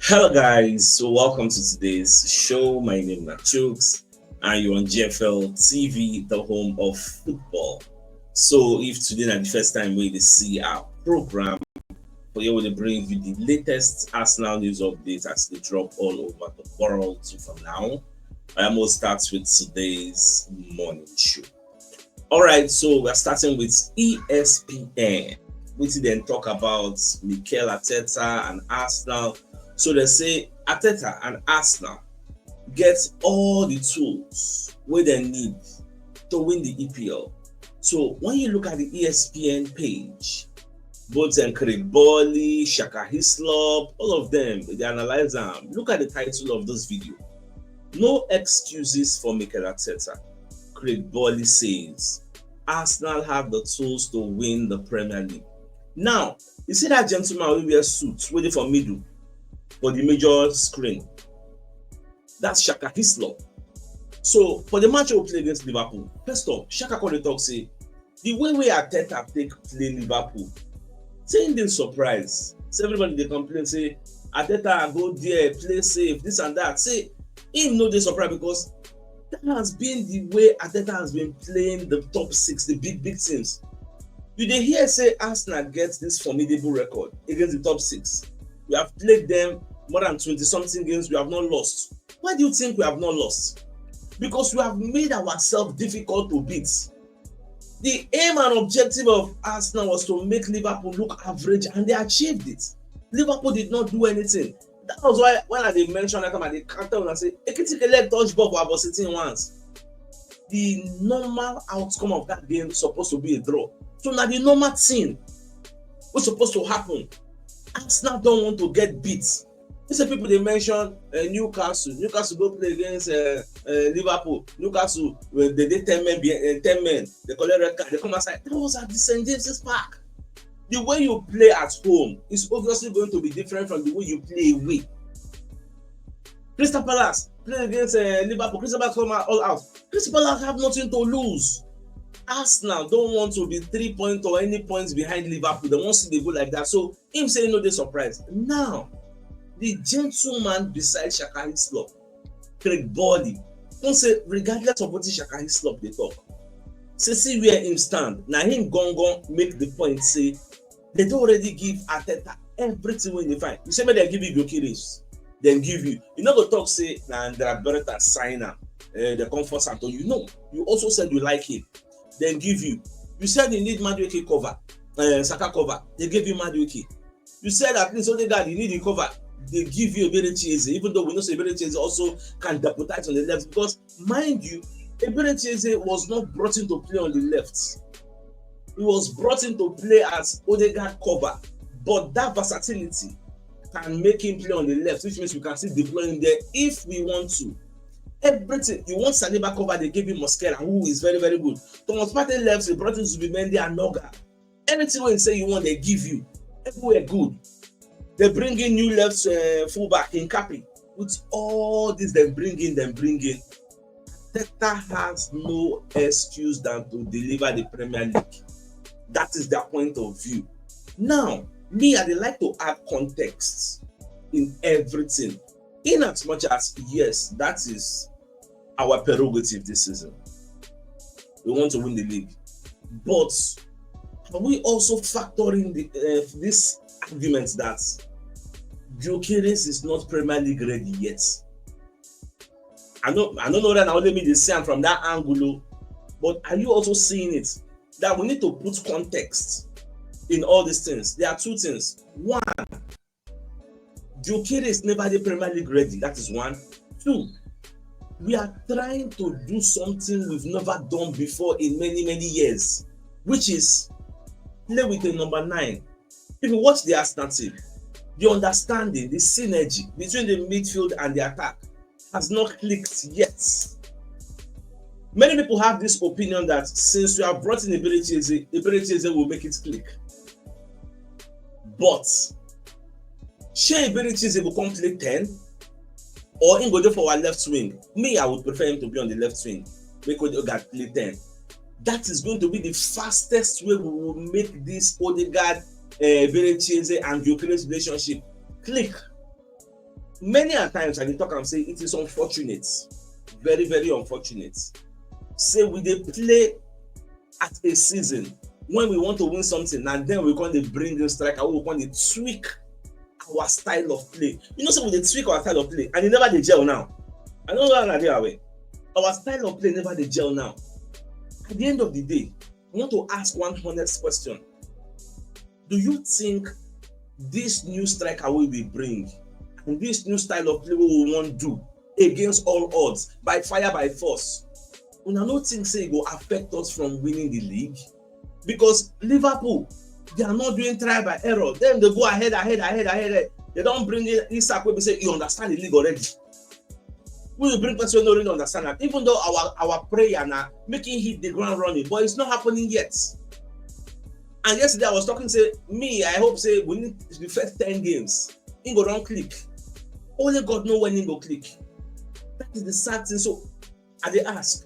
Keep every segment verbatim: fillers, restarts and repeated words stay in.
Hello, guys. So, welcome to today's show. My name is Chooks, and you're on G F L T V, the home of football. So, if today is the first time we see our program, for you will bring you the latest Arsenal news updates as they drop all over the world. So, for now, I will start with today's morning show. All right, so we're starting with E S P N. We then talk about Mikel Arteta and Arsenal. So they say Arteta and Arsenal get all the tools where they need to win the E P L. So when you look at the E S P N page, both and Craig Bawley, Shaka Hislop, all of them, they analyze them. Look at the title of this video. No excuses for Mikel Arteta. Craig Bawley says Arsenal have the tools to win the Premier League. Now, you see that gentleman who wear suit waiting for middle for the major screen. That's Shaka Hislop. So for the match we play against Liverpool, first off, Shaka called the talk say the way we Arteta take play Liverpool, saying this surprise. So everybody they complain say Arteta go there, play safe, this and that. Say him no dey surprise because that has been the way Arteta has been playing the top six, the big big teams. You dey hear say Arsenal get this formidable record against the top six. We have played them more than twenty something games. We have not lost. Why do you think we have not lost? Because we have made ourselves difficult to beat. The aim and objective of Arsenal was to make Liverpool look average, and they achieved it. Liverpool did not do anything. That was why when I dey mention that time, I dey counter and say Ekitike leg touch ball for about sixteen once. The normal outcome of that game supposed to be a draw. So now the normal thing was supposed to happen. Arsenal don't want to get beat. You see people they mention uh, Newcastle. Newcastle go play against uh, uh, Liverpool. Newcastle, when they did ten men, be, uh, ten men, they collect red card, they come outside. That was at the Saint James's Park. The way you play at home is obviously going to be different from the way you play away. Crystal Palace play against uh, Liverpool. Crystal Palace come out all out. Crystal Palace have nothing to lose. Arsenal don't want to be three points or any points behind Liverpool. They won't see the goal like that. So him say no dey surprise. Now, the gentleman beside Shaka Hislop, Craig Bawley, come say regardless of what Shaka Hislop dey talk, say see where him stand. Now him gon gon make the point say they don already give Arteta everything wey they find. You say make they give you Gyökeres, then give you. You no go talk say na Andrea Berta sign am. Uh, they come force am to you. No, you also said you like him. Then give you. You said you need Madueke cover, uh, Saka cover. They gave you Madueke. You said at least Odegaard, you need the cover. They give you Eberechi Eze, even though we know say Eberechi Eze also can deputize on the left because, mind you, Eberechi Eze was not brought in to play on the left. He was brought in to play as Odegaard cover, but that versatility can make him play on the left, which means we can still deploy him there if we want to. Everything you want Saliba cover, they give him Mosquera, who is very very good. Thomas Partey left, they brought in Zubimendi and Noga. Anything wey you say you want, they give you. Everywhere good. They bring in new left uh, fullback in Kapi. With all this, they bring in, they bring in. Arteta has no excuse than to deliver the Premier League. That is their point of view. Now, me, I dey like to add context in everything. In as much as, yes, that is our prerogative this season. We want to win the league. But can we also factor in the, uh, this argument that Gyökeres is not Premier League ready yet? I know, I don't know that I only me dey see am from that angle, oh, but are you also seeing it? That we need to put context in all these things. There are two things. One, Gyökeres never dey Premier League ready. That is one. Two, we are trying to do something we've never done before in many, many years, which is play with a number nine. If you watch the Arsenal team, the understanding, the synergy between the midfield and the attack has not clicked yet. Many people have this opinion that since we have brought in Eberechi Eze, Eberechi Eze will make it click. But shey Eberechi Eze go come play ten, or him go dey for our left wing? Me, I would prefer him to be on the left wing. Make Odegaard play ten. That is going to be the fastest way we will make this Odegaard, uh, Eberechi Eze and Gyökeres relationship click. Many a times I dey talk am say it is unfortunate, very, very unfortunate. Say we dey play at a season when we want to win something, na then we come dey bring in striker, we come dey tweak our style of play. You know, so we dey tweak our style of play, and e never dey gel now. I don't know how una dey aware. Our style of play never dey gel now. At the end of the day, I want to ask one honest question. Do you think this new striker wey we bring and this new style of play wey we wan do against all odds, by fire by force, una no think say e go affect us from winning the league? Because Liverpool, they are not doing trial by error. Dem dey go ahead, ahead, ahead, ahead. They don bring in Isak wey be say you understand the league already. We will bring person wey no really understand am. Even though our our prayer na make him hit the ground running, but it's not happening yet. And yesterday I was talking say me, I hope say we need the first ten games, he go don click. Only God know when he go click. That is the sad thing. So I dey ask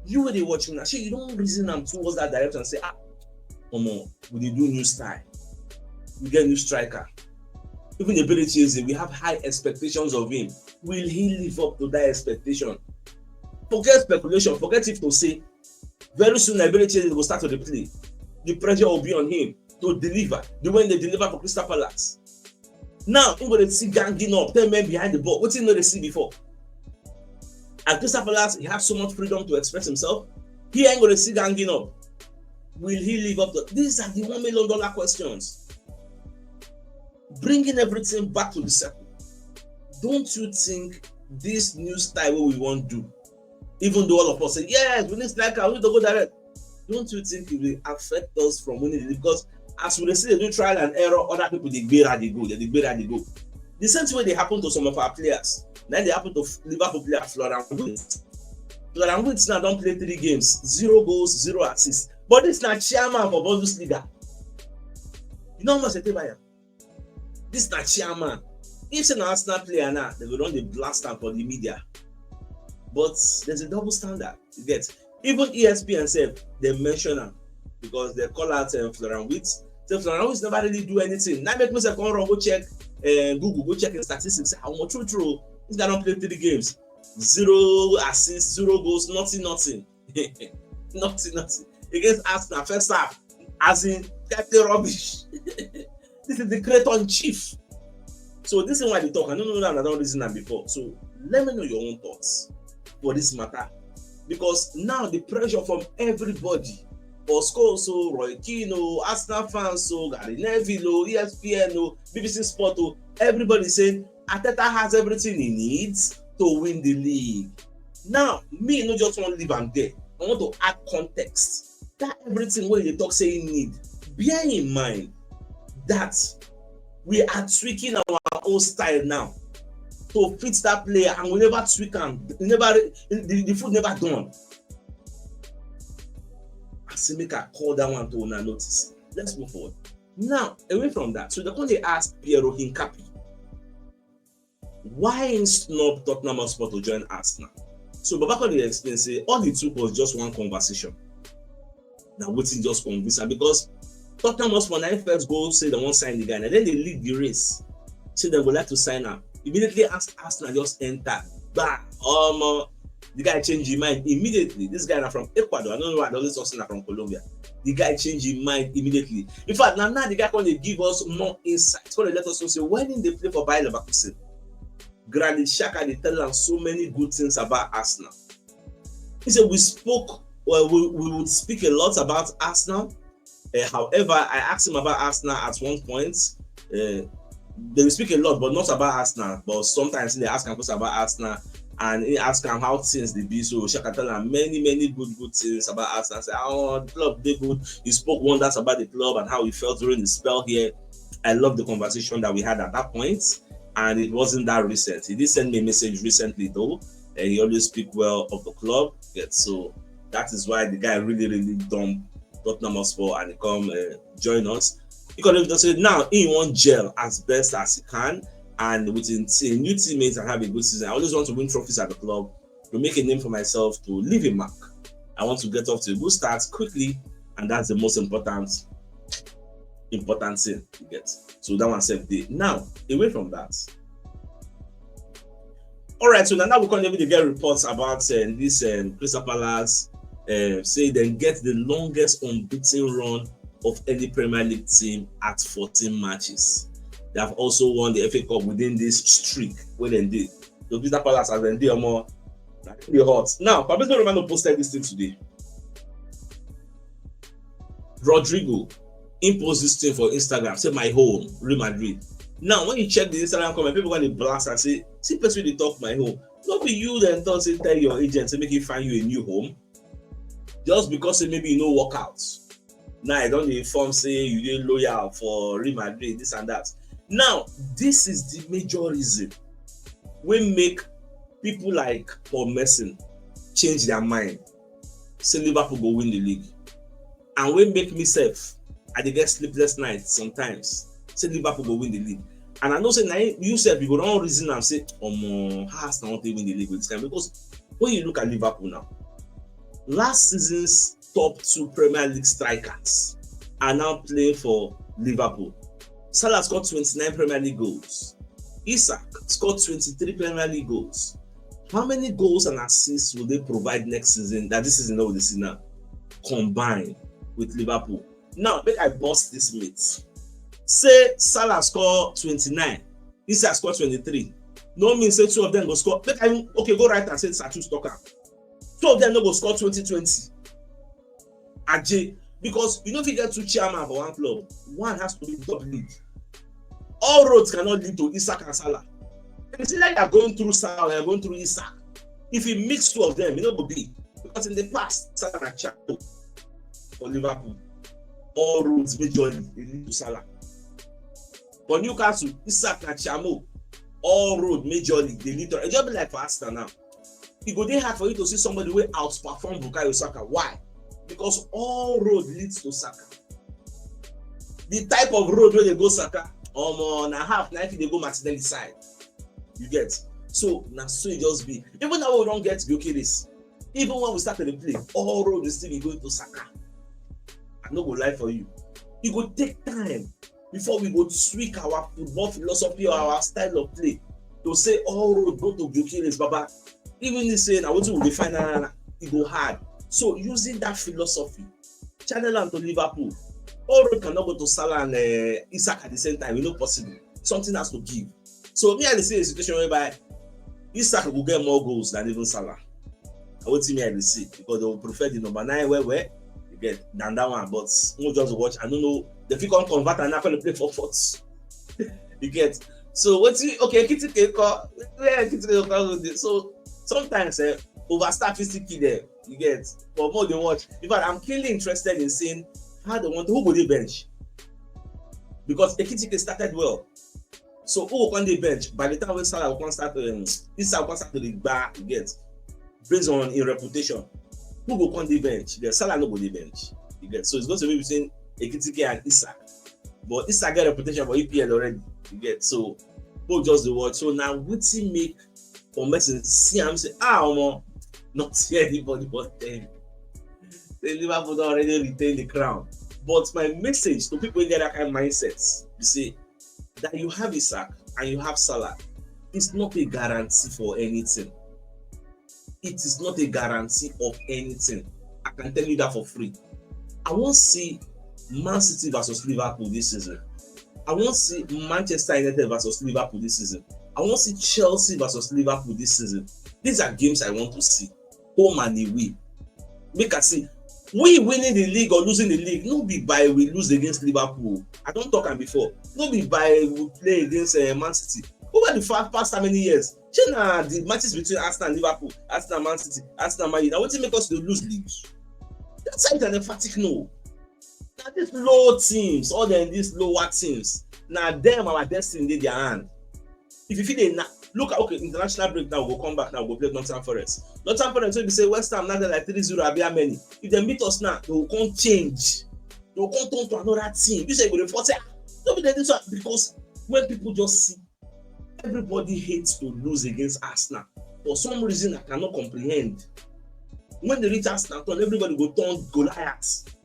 you wey dey watch me now, shey you don reason am towards that direction, say, ah, omo, we dey do new style, we get new striker. Even Eberechi Eze, we have high expectations of him. Will he live up to that expectation? Forget speculation, forget if to say very soon Eberechi Eze go start to dey play. The pressure will be on him to deliver the way they deliver for Crystal Palace. Now he go dey see ganging up, ten men behind the ball. Wetin he no dey see before? At Crystal Palace, he has so much freedom to express himself. Here he go dey see ganging up. Will he live up to? These are the one million dollar questions. Bringing everything back to the circle. Don't you think this new style wey we wan do, even though all of us say yes, we need striker, we need to go direct, don't you think it will affect us from winning the league? Because as we dey see dey do trial and error, other people dey gbera dey go, dey dey gbera dey go. The same thing wey dey happen to some of our players, na dey happen to Liverpool player Florian Wirtz. Florian Wirtz now don play three games, zero goals, zero assists. But this na chairman for Bundesliga. You know how much they pay by am? This na chairman. If say na Arsenal player now, they go don dey blast am for the media. But there's a double standard. You get? Even E S P N sef, they mention am because they call out um, Florian Wirtz. So Florian Wirtz never really do anything. Now make me say come run go check uh, Google, go check his statistics. I want true true. This guy don play three games, zero assists, zero goals, nothing, nothing, nothing, nothing against Arsenal. First half, as in, guy play rubbish. This is the Creighton chief. So this is why they talk. I don't know that I don't reason that before. So let me know your own thoughts for this matter. Because now the pressure from everybody, for Scholes, so Roy Keane, oh, Arsenal fans, so Gary Neville, oh, E S P N, oh, B B C Sport, oh, everybody saying Arteta has everything he needs to win the league. Now, me no just want to leave am there. I want to add context. That everything wey you dey talk say he need, bear in mind that we are tweaking our own style now to fit that player, and we never tweak am. We never the, the food never done. I say make I call that one to una notice. Let's move forward. Now, away from that, so they come dey ask Piero Hincapié, why him snub Tottenham Hotspur to join Arsenal? So Baba come dey explain say all he took was just one conversation. Na wetin just convince am, because Tottenham Hotspur na him first go say they wan sign the guy, na then they lead the race, say they go like to sign am. Immediately as Arsenal just enter, bam, omo, the guy change him mind immediately. This guy na from Ecuador. I don't know why I always talk say na from Colombia. The guy change him mind immediately. In fact, now now the guy come dey give us more insight. Come dey let us know say when he dey play for Bayer Leverkusen, Granit Xhaka dey tell am so many good things about Arsenal. He said we spoke, well, we, we would speak a lot about Arsenal. Uh, however, I asked him about Arsenal at one point. Uh, they will speak a lot, but not about Arsenal. But sometimes they ask him questions about Arsenal, and he asked him how things dey be. So Xhaka tell him many, many good, good things about Arsenal. Say, oh, the club dey good. He spoke wonders about the club and how he felt during the spell here. I love the conversation that we had at that point, and it wasn't that recent. He did send me a message recently though, and he always speak well of the club. Yeah, so that is why the guy really, really dump Tottenham Hotspur and come uh, join us. He could have just said now he want gel as best as he can and with a new teammates and have a good season. I always want to win trophies at the club, to make a name for myself, to leave a mark. I want to get off to a good start quickly, and that's the most important important thing you get. So that one said day. Now, away from that, All right, so now we can even get reports about uh, this um, Crystal Palace. Uh, say they get the longest unbeaten run of any Premier League team at fourteen matches. They have also won the F A Cup within this streak when they did. So Crystal Palace as they did more the hot. Now, Fabrizio Romano posted this thing today. Rodrygo imposed this thing for Instagram. Say my home, Real Madrid. Now, when you check the Instagram comment, people going to blast and say, "See, person they talk my home." Not be you then don't say tell your agent to make you find you a new home. Just because say maybe you know work out. Now I don't inform say you dey loyal for Real Madrid, this and that. Now, this is the major reason wey make people like Paul Merson change their mind. Say Liverpool go win the league. And wey make me sef, I dey get sleepless nights sometimes. Say Liverpool go win the league. And I know say now you sef, you go don reason and say, "Omo, how Arsenal want to win the league with this kind?" Because when you look at Liverpool now, last season's top two Premier League strikers are now playing for Liverpool. Salah scored twenty-nine Premier League goals. Isak scored twenty-three Premier League goals. How many goals and assists will they provide next season that this season that we see now combined with Liverpool? Now, make I bust this myth. Say Salah score twenty-nine, Isak score twenty-three. No mean say two of them go score. Make I okay, go right and say Satu Stoker. Two of them no go score twenty twenty. Aje, because you know if you get two chairman for one club, one has to be top league. All roads cannot lead to Isak and Salah. If you see that you are going through Salah, you are going through Isak. If you mix two of them, you know go be. Because in the past, Salah and Chapo for Liverpool, all roads majorly they lead to Salah. For Newcastle, Isak and Chamo, all road majorly they lead to. It just be like for Arsenal now. It go dey hard for you to see somebody wey outperform Bukayo Saka. Why? Because all road leads to Saka. The type of road wey dey go Saka, omo, na half na if you dey go Martinelli side. You get? So na so e just be. Even now we don get Gyökeres. Even when we start to dey play, all road is still be going to Saka. I no go lie for you. E go take time before we go tweak our football philosophy or our style of play to say all road go to Gyökeres, Baba. Even if say na wetin we dey find na e go hard. So using that philosophy, channel am to Liverpool. All road cannot go to Salah and uh, Isak at the same time. E no possible. Something has to give. So me I dey see a situation whereby Isak go get more goals than even Salah. Na wetin me I dey see because they will prefer the number nine well well. You get than that one, but no just watch. I don't know. They fit come convert and now play for fourth. You get? So wetin okay, Ekitike call where Ekitike call go dey. So sometimes eh, overstar fit still kill them. You get? But more they watch. In fact, I'm keenly interested in seeing how they want who go dey bench. Because Ekitike started well. So who go come dey bench by the time when Salah go come start um, Isak go come start to dey gba, you get, based on im reputation. Who go come dey bench? You get Salah no go dey bench. You get so it's going to be between Ekitike and Isak. But Isak get reputation for E P L already. You get so people just dey watch. So now wetin make for Merson see am say ah omo not see anybody but them. Say Liverpool don already retain the crown. But my message to people wey get that kind of mindset be say that you have Isak and you have Salah is not a guarantee for anything. It is not a guarantee of anything. I can tell you that for free. I wan see Man City versus Liverpool this season. I wan see Manchester United versus Liverpool this season. I wan see Chelsea versus Liverpool this season. These are games I want to see. Home and away. Make I see. We winning the league or losing the league, no be by we lose against Liverpool. I don talk am before. No be by we play against uh, Man City. Over the fa- past how many years? Shey na the matches between Arsenal and Liverpool, Arsenal and Man City, Arsenal and Man U. Na wetin make us dey lose league? That's an emphatic no. Na these low teams, all dem these lower teams, na dem our destiny dey their hand. If you fit dey na look at okay international break now, we go come back now, we go play Nottingham Forest. Nottingham Forest wey be say West Ham now dey like three zero abi how many? If dem beat us now, they go come change. They go come turn to another team. You say you go dey force ah, no be like this one because when people just see everybody hates to lose against Arsenal for some reason I cannot comprehend. When they reach Arsenal turn, everybody go turn Goliath.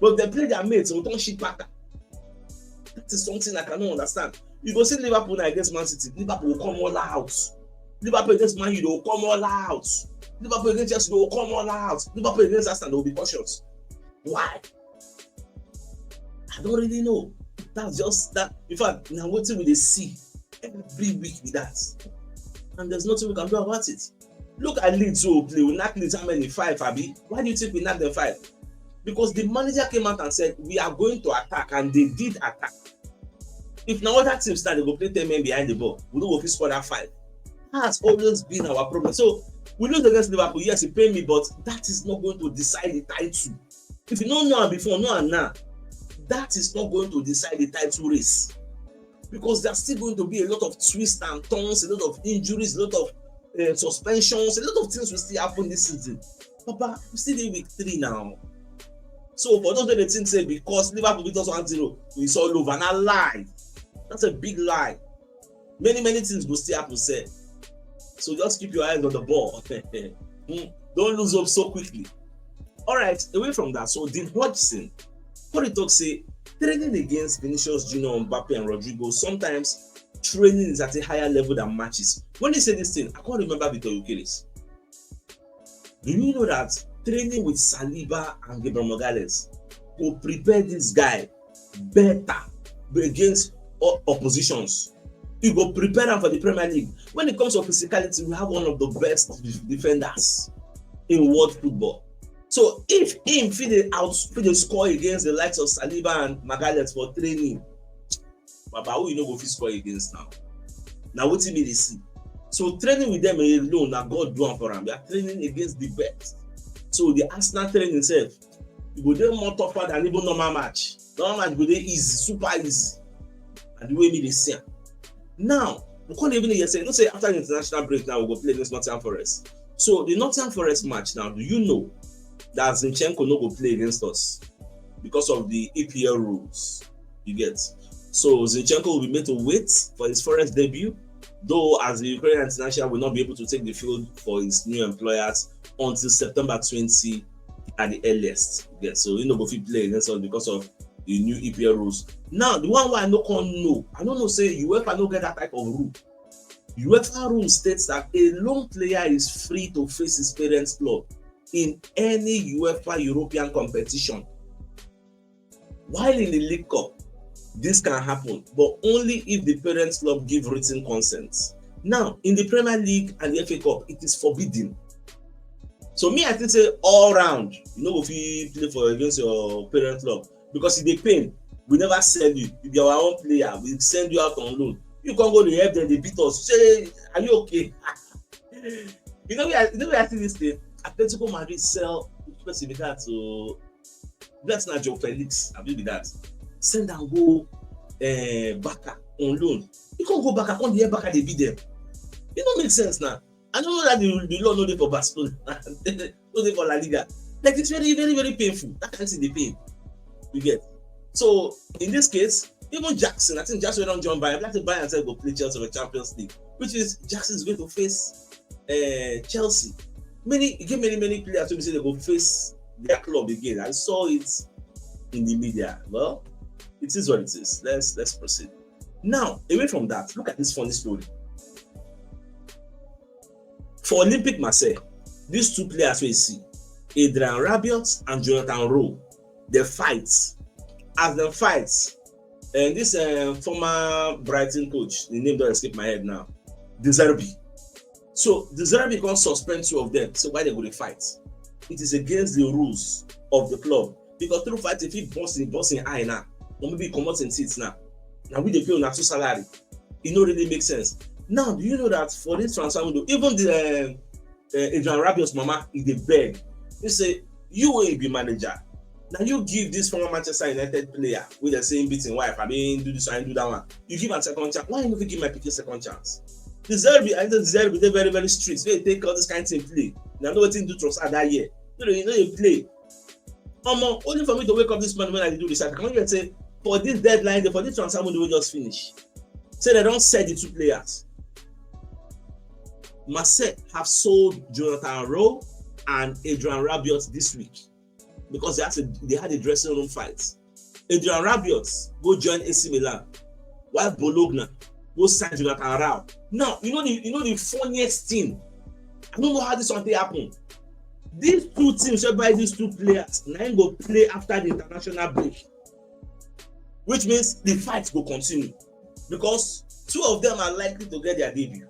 But if they play their mates, they go turn shit packer. That is something I cannot understand. You go see Liverpool now against Man City. Liverpool will come all out. Liverpool against Man U, they will come all out. Liverpool against Chelsea, they will come all out. Liverpool against Arsenal, they will be cautious. Why? I don't really know. That's just that. In fact, now what we dey see every week with that, and there's nothing we can do about it. Look at Leeds who play. We knock Leeds how many? Five, abi? Why do you think we knock them five? Because the manager came out and said, "We are going to attack," and they did attack. If now other teams start, they go play ten men behind the ball. We don't go fit score that five. That's always been our problem. So we lose against Liverpool. Yes, it pain me, but that is not going to decide the title. If you don't know am before, know am now. That is not going to decide the title race, because there's still going to be a lot of twists and turns, a lot of injuries, a lot of uh, suspensions, a lot of things will still happen this season. Papa, we still in week three now. So for those that think say because Liverpool beat us one zero, we saw love, and I lie. That's a big lie. Many, many things will still happen, sir. So just keep your eyes on the ball. Hmm, don't lose hope so quickly. All right, away from that. So Dean Hodgson, what he talk say, training against Vinicius Junior, Mbappe, and Rodrygo, sometimes training is at a higher level than matches. When he said this thing, I can't remember Victor Eukeres. Do you know that training with Saliba and Gabriel Magalhaes will prepare this guy better against oppositions? He go prepare him for the Premier League. When it comes to physicality, we have one of the best defenders in world football. So if him fit dey out, fit dey score against the likes of Saliba and Magalhaes for training, Baba, who you no go fit score against now? Now wetin me dey see. So training with them alone, na God do am for am. They are training against the best. So the Arsenal training itself, e go dey more tougher than even normal match. Normal match go dey easy, super easy. And the way me dey see am. Now, we can't even hear say, you know say after the international break now, we go play against Nottingham Forest. So the Nottingham Forest match now, do you know that Zinchenko no go play against us because of the E P L rules? You get. So Zinchenko will be made to wait for his Forest debut, though as the Ukrainian international will not be able to take the field for his new employers until September twenty at the earliest. Yeah, so he no go fit play against us because of the new E P L rules. Now, the one why I no can know, I don't know say UEFA no get that type of rule. UEFA rule states that a lone player is free to face his parents' club in any UEFA European competition. While in the League Cup, this can happen, but only if the parents' club give written consent. Now, in the Premier League and the F A Cup, it is forbidden. So me, I think say all round, you no go fit play for against your parents' club because e dey pain. We never sell you. You be our own player. We send you out on loan. You can't go to help them. They beat us. Say, are you okay? You know where I, you know where I see this thing? Atletico Madrid sell person like that to, that's not Joao Felix. I believe that. Send and go uh, Barca on loan. You can't go Barca, come there Barca, they beat them. It don't make sense now. I don't know that the, the law no dey for Barcelona, no dey for La Liga. Like, it's very, very, very painful. That kind of thing dey pain. You get. So in this case, even Jackson, I think Jackson don't join Bayern. I think Bayern said go play Chelsea for Champions League, which is Jackson is going to face uh, Chelsea. Many again, many, many players will say they go face their club again. I saw it in the media. Well, it is what it is. Let's let's proceed. Now, away from that, look at this funny story. For Olympic Marseille, these two players we see, Adrian Rabiot and Jonathan Rowe, they fight. As they fight, and this uh, former Brighton coach, the name don't escape my head now, De Zerbi. So De Zerbi can suspend two of them. So why they go to fight? It is against the rules of the club. Because through fight, if he boss in boss in eye now, or maybe come out in seats now. Now we dey pay on two salary. It no really make sense. Now, do you know that for this transfer window, even the uh, uh, Adrian Rabiot's mama is the beg. He say, you will be manager. Now you give this former Manchester United player with the same beating wife, I mean, do this and do that one. You give a second chance. Why you not give my pikin second chance? De Zerbi, I think De Zerbi, they're very, very strict. They take all this kind of thing play. Now, no thing do Trossard that year. You know, you know you play. Um, only for me to wake up this morning when I do research, I can't even say for this deadline, for this transfer window we just finish. Say they don't sell the two players. Marseille have sold Jonathan Rowe and Adrian Rabiot this week because they had a, they had a dressing room fight. Adrian Rabiot go join A C Milan, while Bologna go sign Jonathan Rao. Now, you know the you know the funniest thing. I don't know how this one thing happen. These two teams, whereby these two players, now go play after the international break, which means the fight will continue because two of them are likely to get their debut.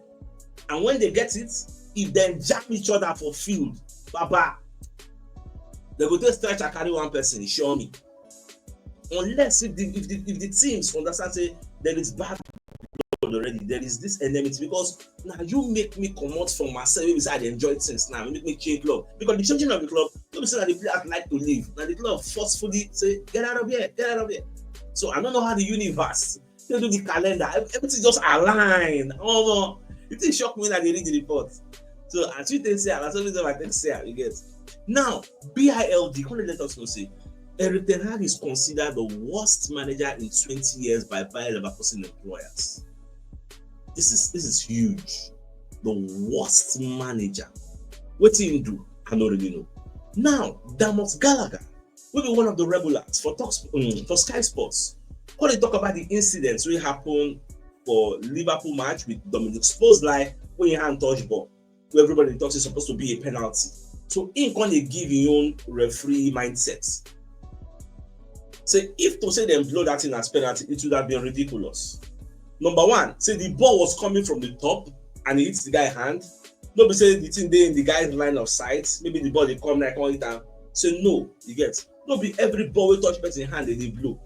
And when they get it, if they jam each other for field, baba, they go take stretcher carry one person, show me. Unless if the if the if the teams understand say there is bad blood already, there is this enmity because now you make me come out from myself. Maybe say I dey enjoy things now, make me change club because the changing of the club, no be say na the players like to leave. Now the club forcefully say get out of here, get out of here. So I don't know how the universe they do the calendar, everything just align. Oh, it is shock me that they read the report. So as you think say, as I think say, you get now B I L D. Come let us know say Erik Ten Hag is considered the worst manager in twenty years by Bayer Leverkusen employers. This is this is huge. The worst manager. What he do? I don't really know. Now, Damos Gallagher will be one of the regulars for talks um, for Sky Sports. When they talk about the incidents we happen for Liverpool match with Dominic Szoboszlai, when he hand touch ball, where everybody talks is supposed to be a penalty. So he can give his own referee mindset. Say if to say them blow that in as penalty, it would have been ridiculous. Number one, say the ball was coming from the top and it hits the guy hand. No be say the thing dey in the guy's line of sight. Maybe the ball dey come like on it and say no, you get. No be every ball wey touch person hand dey dey blow.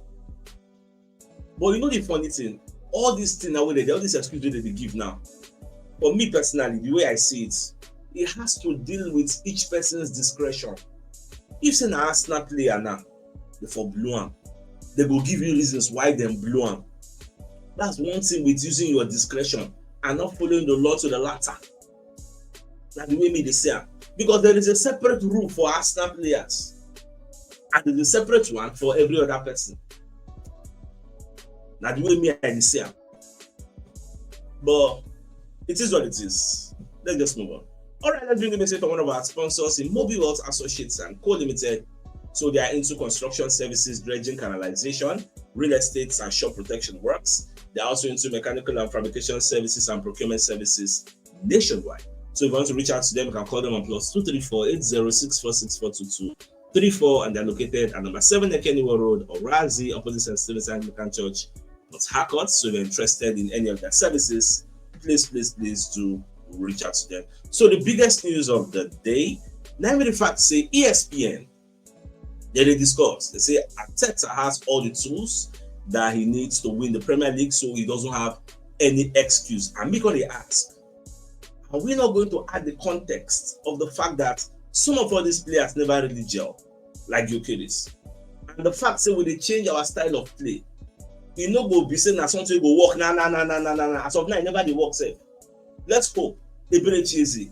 But you know the funny thing, all this thing now wey dey all this excuse wey dey dey give now. For me personally, the way I see it, it has to deal with each person's discretion. If say na Arsenal player now, they for blow am. They go give you reasons why them blow am. That's one thing with using your discretion and not following the law to the latter. That's the way me they say am. Because there is a separate rule for Arsenal players and there's a separate one for every other person. Now the way me I dey see am. But it is what it is. Let's just move on. All right, let's bring the message from one of our sponsors, Immobile Wealth Associates and Co Limited. So they are into construction services, dredging, canalization, real estate, and shore protection works. They're also into mechanical and fabrication services and procurement services nationwide. So if you want to reach out to them, you can call them on plus two three four eight zero six four six four two two three four, and they're located at number seven Ekeniwa Road, Orazi, opposite Saint Stephen's Anglican Church, Port Harcourt. So if you're interested in any of their services, please, please, please do reach out to them. So the biggest news of the day, let me in fact say E S P N, they dey discuss. They say Arteta has all the tools that he needs to win the Premier League, so he doesn't have any excuse. And me gonna ask, are we not going to add the context of the fact that some of all these players never really gel, like Gyökeres? And the fact say we dey change our style of play, e no go be say na something go work na na na na na na na. As of now, e never dey work sef. Let's hope Eberechi Eze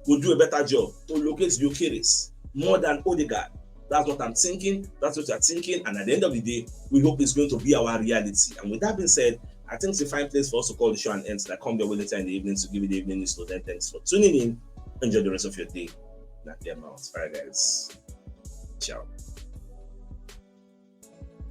will do a better job to locate Gyökeres more than Odegaard. That's what I'm thinking. That's what you're thinking. And at the end of the day, we hope it's going to be our reality. And with that being said, I think it's a fine place for us to call the show an end. So I come your way later in the evening to give you the evening news. So then, thanks for tuning in. Enjoy the rest of your day. Not their mouths. All right, guys. Ciao.